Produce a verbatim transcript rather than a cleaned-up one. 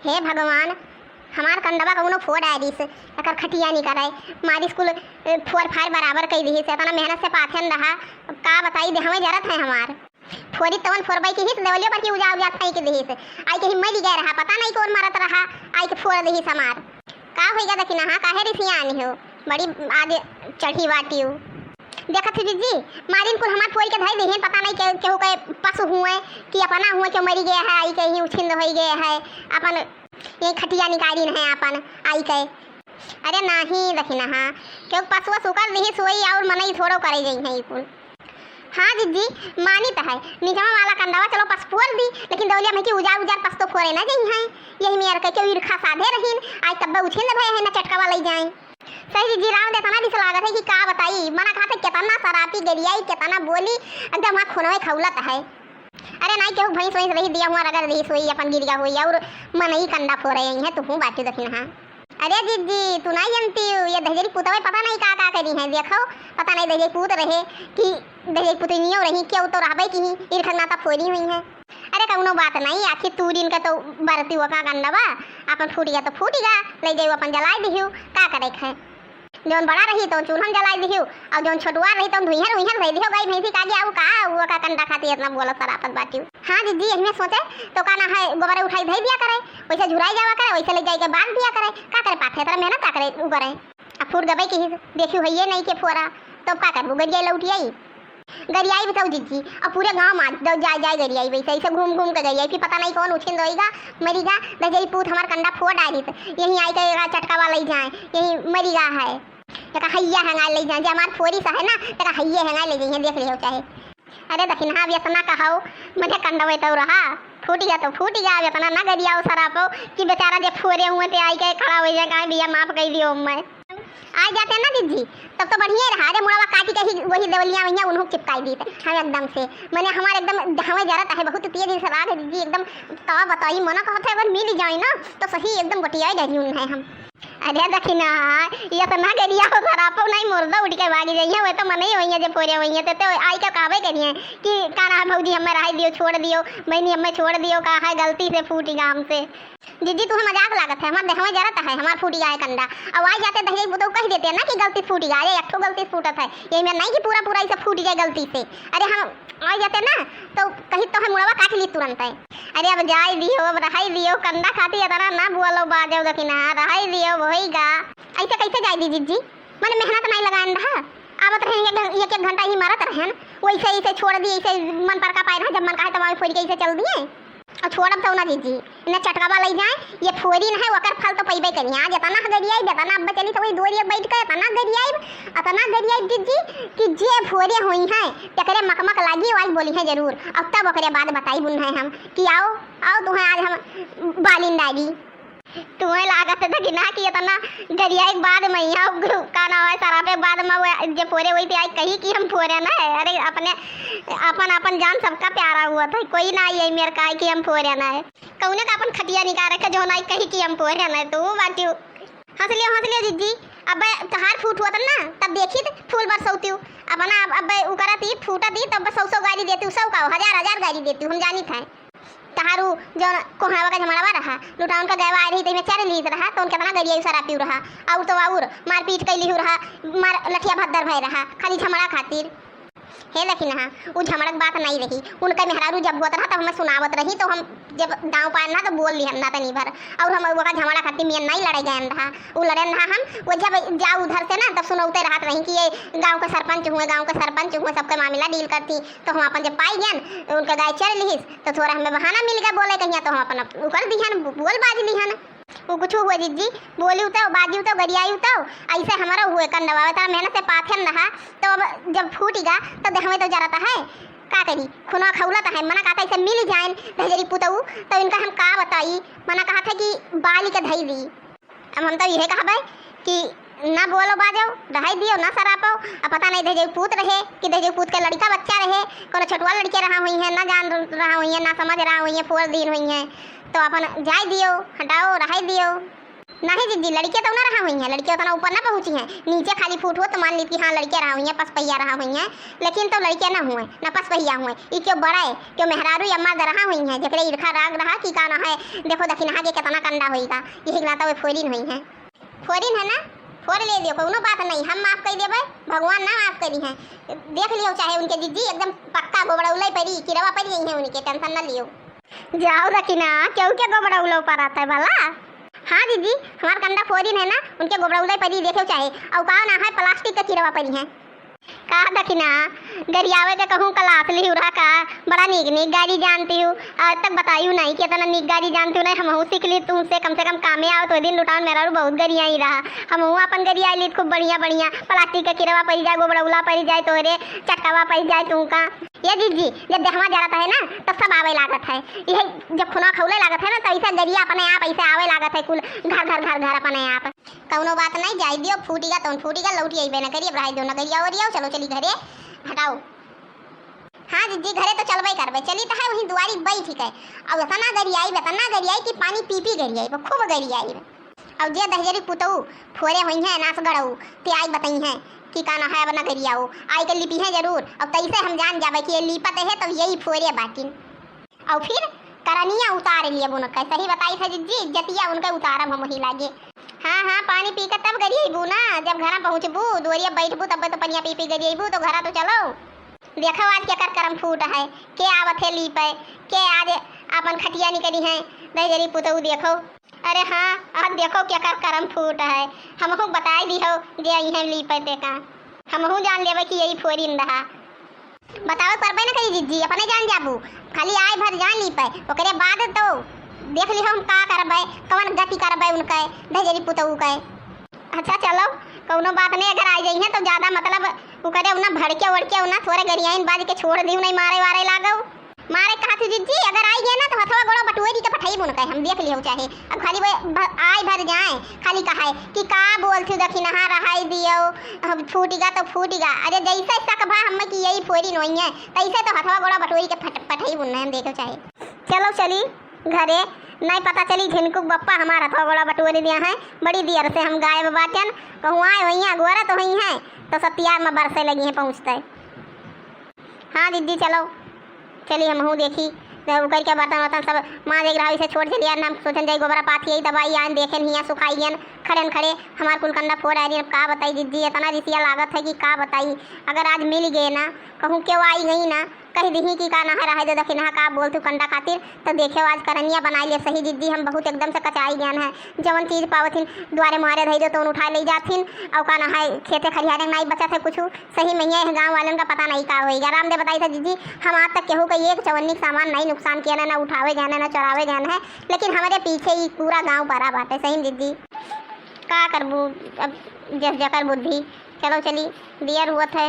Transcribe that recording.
हे भगवान, हमार कंडवा कउनो फोर डारिस, एकर खटिया निकरे, मारिस कुल, ए, फोर फार बराबर कइ दिहिस, एतना मेहनत से पाथेन रहा, अब का बताई, देहवे जरत है हमार। फोरी तवन फोरबई किहिस, देवलियो पर की उजा उजा फेंक दिहिस, आई के ही मरि गए रहा, पता नहीं कौन मारत रहा, आई के फोर दिहिस हमार। का होइगा दखिनहा, काहे रिसियान हो, बड़ी आज चढ़ी बाटिउ। देखत ही जिज्जी, मारिन कुल हमार फोरी के धइ दिहिन, पता नहीं के, केहू के पशु हुए कि अपना हुए, केहू मरि गया है, आई के ही उछिंद होइ गया है, अपन ये खटिया निकालिन है अपन आई के। अरे नाही दखिनहा, केहू पशु वशु कर दिहिस होई और मनई थोड़ो करे जइहैं ई कुल। हाँ जिज्जी, मानित है, निजमा वाला कंडवा चलो पस फोर दी, लेकिन दौलिया में की उजार उजार पस तो फोरे ना जइहैं। यही मेर के केहू ईरखा साधे रहिन, आज तब्बे उछिंद भए है ना चटकावा लइ जाए। सही जिज्जी, राम दे तना दिस लागत है कि का बताई, मना खाते केतना सरापी गरियाई, केतना बोली, एकदम हाँ खुनवे खौलत है। अरे नाई केहू भैंस वैंस रही दिया हुआ रगड़ रही सोई अपन गिरिया होई और मनई कंडा फोरे हैं, तू हूँ बाटी दखिनहा। अरे जिज्जी, तू नाई जनती, ये दहिजरी पुतवे पता नहीं का का करी हैं, देखो, पता नहीं दहिजरी पूत रहे कि दहिजरी पुतनियो रही, केहू तो रहबे की ही, ईरखक नाता फोरी हुई हैं। अरे कउनो बात नहीं, आखिर तू दिन के तो बरती हुआ का कंडवा, अपन फूट गया तो फूट गया, ले जाइयो अपन जलाए दिहियो, का करे है। जौन बड़ा रही तौन चूल्हन जलाए दिहियो, और जौन छोटुआ रही तौन धुइहर उइहर धइ दिहियो, गाय भैंसी का गया, वो का, वो का कंडा खाती इतना बोलत सरापत बाटियो। हाँ जिज्जी, यही में सोचे तो का ना है, गोबरे उठाई धइ दिया करे, वैसे झुराई जावा करे, वैसे ले जाए के बांध दिया करे, का करे पाथे, इतना मेहनत का करे, उ करे। अब फूट गबे की ही, देखियो है ये नहीं के फोरा, तो अब का करबू, गरिया लौट आई। गरियाई बताओ जिज्जी, अब पूरे गांव में आज दो जाए जाए गरियाई, वैसे ऐसे घूम घूम के गरियाई, फिर पता नहीं कौन उछिंद होइगा, मरीगा, दहिजरी पूत हमार कंडा फोर डारित, यहीं आई के एका चटकावा लइ जाए, यहीं मरीगा है, एका हैया हेंगाए लइ जाए, जे हमार फोरी सा है ना, एका हैये हेंगाए लइ जाइए, देख लियो चाहे। अरे दखिनहा, अब इतना कहो, मुझे कंडवे तो रहा, फूट गया तो फूट गया, अब इतना ना गरियाओ सरापो कि बेचारा जे फोरे हुए ते आई के खड़ा होइ जाए, कहे भैया माफ कइ दियो मैं। आ जाते ना जिज्जी, तब तो बढ़िया रहा। अरे मुड़वा काटी के ही वही देवलिया वहिया उन्हों चिपकाई दी थे हम एकदम से। मैंने हमारे एकदम हमें जरत है बहुत तेज से राग है जिज्जी, एकदम का बताई, मना कहत है अगर मिल जाए ना तो सही एकदम बटियाई डरी उन्हें हम। अरे दखिनहा, ये तो ना गरिया हो सरापो नहीं मुर्दा उठ के भागी जाइए, वो तो मने ही होइए जे फोरे होइए, ते तो आई के कहबे करिए कि का रहा भौजी हमें रह दियो, छोड़ दियो, बहनी हमें छोड़ दियो, का है गलती से फूट गया हमसे। जिज्जी, तुम्हें मजाक लागत है, हमार देहवे जरत है, हमार फूट गया है कंडा। अब आई जाते दहेज बुतऊ कह देते हैं ना कि गलती फूट गया, अरे एक ठो गलती फूटत है, यही में नहीं कि पूरा पूरा इसे फूट जाए गलती से। अरे हम आई जाते ना तो कहीं तो हम मुड़वा काट ली तुरंत है। अरे अब जाए दियो, अब रहाई दियो, कंडा खाती इतना ना बोलो बाजो दखिनहा, रहाई दियो, वही गा। ऐसे कैसे जाए दी जिज्जी, मैंने मेहनत नहीं लगाए रहा, आवत रहे एक घं-, एक एक घंटा ही मरत रहे, वैसे ऐसे छोड़ दिए, ऐसे मन पर का पाए रहा, जब मन कहे तब आवे फोड़ के ऐसे चल दिए। और छोड़ब तो ना जिज्जी, इन्हें चटकावा लइ जाए, ये फोरी न है, ओकर फल तो पइबे करी। आज इतना गरियाई, इतना अब्बे चली तो वही दोरिया बैठ के इतना गरियाई, इतना गरियाई जिज्जी कि जे फोरे होई हैं, तेकरे मकमक लागी, आज बोली हैं जरूर। अब तब ओकरे बाद बताई बुन है हम कि आओ, आओ तुम्हें आज हम बालिन डाली। तुम्हें लागत है कि ना कि इतना गरियाई के बाद में यहाँ का नाम है, सरापे के बाद में वो जे फोरे हुई थी, आई कही कि हम फोरे ना है। अरे अपने, अपन, अपन जान सबका प्यारा हुआ था, कोई ना आई मेरे का कि हम फोरे ना है। कौने का अपन खटिया निकाल रखे, जौन आई कही कि हम पोरे न तू बाटियो। हंस लियो, हंस लियो जिज्जी। अब तहार फूट हुआ तब ना, तब देखी त फूल बरसौतियो। अब ना, अब, अब उ करत ही, फूटत ही, तब सौ सौ गाली देती, सौ का, हजार हजार गाली देती, हम जानी था। तहारू जौन कोहड़ावा का झमड़ावा रहा, लुटाउन का गैवा आ रही, तो इमे चर लीत रहा, तो उनके तना गरिया सरापियो रहा, और तो और मारपीट कैली हु रहा, मार लठिया भद्दर भय रहा, खाली झमड़ा खातिर। हे दखिनहा, उ झमड़क बात नहीं रही। उनका मेहरारू जब होत रहा, तब हमें सुनावत रही, तो हम जब दाँव पाएन ना, तो बोल लिहन ना तनी भर। और हम ओका झमड़ा खातिर मियन नहीं लड़े गएन रहा। उ लड़ेन रहा हम, वो जब जाओ उधर से ना, तब सुनौते रहत रही कि ये गाँव के सरपंच हुए, गाँव के सरपंच हुए, सबके मामला डील करती। तो हम अपन जब पाई गएन, उनके गाय चर लिहिस, तो थोड़ा हमें बहाना मिल गया बोले कहिया, तो हम अपन उकर दिहन, बोल बाज लिहन। उ कुछ हुए जिज्जी, बोली उताओ, बाजी उताओ, गरियाई उताओ, ऐसे हमारा हुए कंडवा, इतना मेहनत से पाथेन रहा, तो अब जब फूट गा, तो देह में तो जरता है, का करी, खुनवा खौलत है, मना कहता ऐसे मिल जाएन, दहजरी पुतऊ, तो इनका हम का बताई, मना कहत है कि बाली के धई दी। अब हम तो यह कहबे कि ना बोलो बाजो, रहाई दियो, ना सरापो। अब पता नहीं दहजरी पूत रहे कि दहजरी पूत के लड़का बच्चा रहे, कोनो छोटुआ लड़के रहा हुई है, ना जान रहा हुई है, ना समझ रहा हुई है, फोर दिन हुई है, तो अपन जाए दियो, हटाओ, रहाई दियो। नहीं जिज्जी, लड़किया तो ना रहा हुई हैं, लड़किया उतना ऊपर ना पहुँची हैं, नीचे खाली फूट हो तो मान ली कि हाँ लड़किया रहा हुई हैं, पसपहिया रहा हुई हैं, लेकिन तो लड़किया ना हुए, ना पसपहिया हुए। ई क्यों बड़ा है, क्यों मेहरारू या मर्द रहा हुई हैं, जेकरे इरखा राग रहा कि का ना है, देखो दखिनहा के कितना कंडा होइगा, यही नाता वे फोरिन हुई हैं। फोरिन है ना, फोर ले दियो, कौनो बात नहीं, हम माफ कर देबे, भगवान ना माफ करी हैं। देख लियो चाहे उनके जिज्जी, एकदम पक्का गोबड़ौले परी, किरवा परी गई है उनके, टेंशन ना लियो। जाओ दखिना, केहू के गोबड़ौलो परत है भला? हाँ दीदी, हमार कंडा फोरिन है ना, उनके गोबड़ौले परी देखे चाहे, और का ना है, प्लास्टिक के किरवा परी है। का दखिना, गरियावे के कहूँ क्लास लिहु रहा का? बड़ा नीक नीक गारी जानती हूँ, आज तक बतायू नहीं कि इतना नीक गारी जानती हूँ नहीं, हमहू सीख ली तुमसे, कम से कम कामे आओ तो दिन लुटाउन मेहरारू बहुत गरियाई रहा, हमहू अपन गरियाई ली खूब बढ़िया बढ़िया, प्लास्टिक के किरवा परी जाए, गोबड़ौला परी जाए तोहरे, चटकावा परी जाए तुमका। ये दीदी, जब देहवा जरत है ना, तब सब आवे लागत है। यही जब खुनवा खौले लागत है ना, तो ऐसा गरिया अपने आप ऐसे आवे लागत है, कुल घर, घर, घर, घर अपने आप। कौनो बात नहीं, जाए दियो, फूटिगा तो फूटिगा, लौटी अइबे न करिए, अब रहे दो न गरिया ओरिया, चलो चली घरे, हटाओ। हाँ दीदी, घरे तो चलबे करबे, चली तो है वहीं दुआरी बैठ के। अब इतना गरियाई, इतना गरियाई कि पानी पी पी गरियाई, खूब गरियाई। अब जे दहिजरी पुतऊ फोरे होई हैं नास गड़ऊ, ते आई बताई हैं कि का ना है, अब ना गरियाओ, आई के लिपी हैं जरूर। अब तैसे हम जान जाबे कि ये लीपत है, तब यही फोरे बाटिन। और फिर करनिया उतार लिए उनके, सही बताई थे जिज्जी, इज्जतिया उनके उतारम हम वही लागे। हाँ, हाँ, पानी पी के तब गरियबू ना, जब घरा पहुँचबू, दुआरिया बैठबू, तब तो पनिया पी पी गरियबू, तो घरा तो चलो। देखो आज केकर करम फूट है, के आवत है लीपे, के आज अपन खटिया निकली है, दहिजरी पुतऊ देखो। अरे हाँ, आज देखो केकर करम फूट है, हमहू बताई दिहो जे आई हैं लीपे ते का, हमहू जान लेबे कि यही फोरिन रहा। बतावे परबे न करी जिज्जी, अपने जान जाबू, खाली आए भर जान लीपे, ओकरे बाद तो देख लिहो हम का करबे, कवन गति करबे उनके, दहिजरी पुतऊ के। अच्छा चलो, कौनो बात नहीं, अगर आ जाइए तो ज्यादा मतलब उ करे उना भड़के वड़के उना थोड़े गरियाइन बाज के छोड़ दियो, नहीं मारे वारे लागो। मारे कहा थी जिज्जी, अगर आई गए ना तो हथवा गोड़ा बटोरी के पठाई उनके, हम देख लियो चाहे। अब खाली वो भ-, आए भर जाए, खाली कहा है कि का बोल थी दखिनहा रहाई दियो, अब फूटिगा तो फूटिगा। अरे जैसे शक भा हम कि यही फोरी नोई है, तैसे तो हथवा गोड़ा बटोरी के फट-, पठाई उन्हें, हम देखो चाहे। चलो चली घरे, नहीं पता चली झिनकुक बप्पा हमार हथवा गोड़ा बटोरी दिया है। बड़ी देर से हम गायब बाटन, कहूँ आए हुई हैं, अगोरत हुई हैं, तो सतियार में बरसे लगी हैं पहुँचते। हाँ दीदी, चलो, चली हमहू देखी। तो उकर के बर्तन वर्तन सब माँज एक रहा, इसे छोड़ चलिया, हम सोचन जाई गोबरा पाथी आई, दवाई आन, देखेन हियाँ सुखाई गयन, खड़ेन खड़े हमार कुल कंडा फोड़ आए। अब का बताई दीदी, इतना रिसिया लागत है कि का बताई। अगर आज मिल गए ना, कहूँ क्यों आई गई ना, कह दिही कि का ना है, रहे दो दखिनहा, का बोल तू कंडा खातिर। तो देखे आज करनिया बनाई ले सही जिद्दी, हम बहुत एकदम से कचाई गयन है। जवन चीज पावत हिन द्वारे मुहारे धई दो तो उठाए ले जात हिन। और का ना है, खेते खलिहारे में नहीं बचत है कुछ। सही में ये गाँव वालन का पता नहीं का होई गया। रामदेव बताई था जिद्दी, हम आज तक केहू का एक चवन्नी के सामान नहीं नुकसान किया ना, ना उठावे गयन है, ना चोरावे गयन है, लेकिन हमारे पीछे ही पूरा गाँव पड़ा बाटे सही में जिद्दी। का करबू अब जस जकर बुद्धि। चलो चली, दियर हुआ था।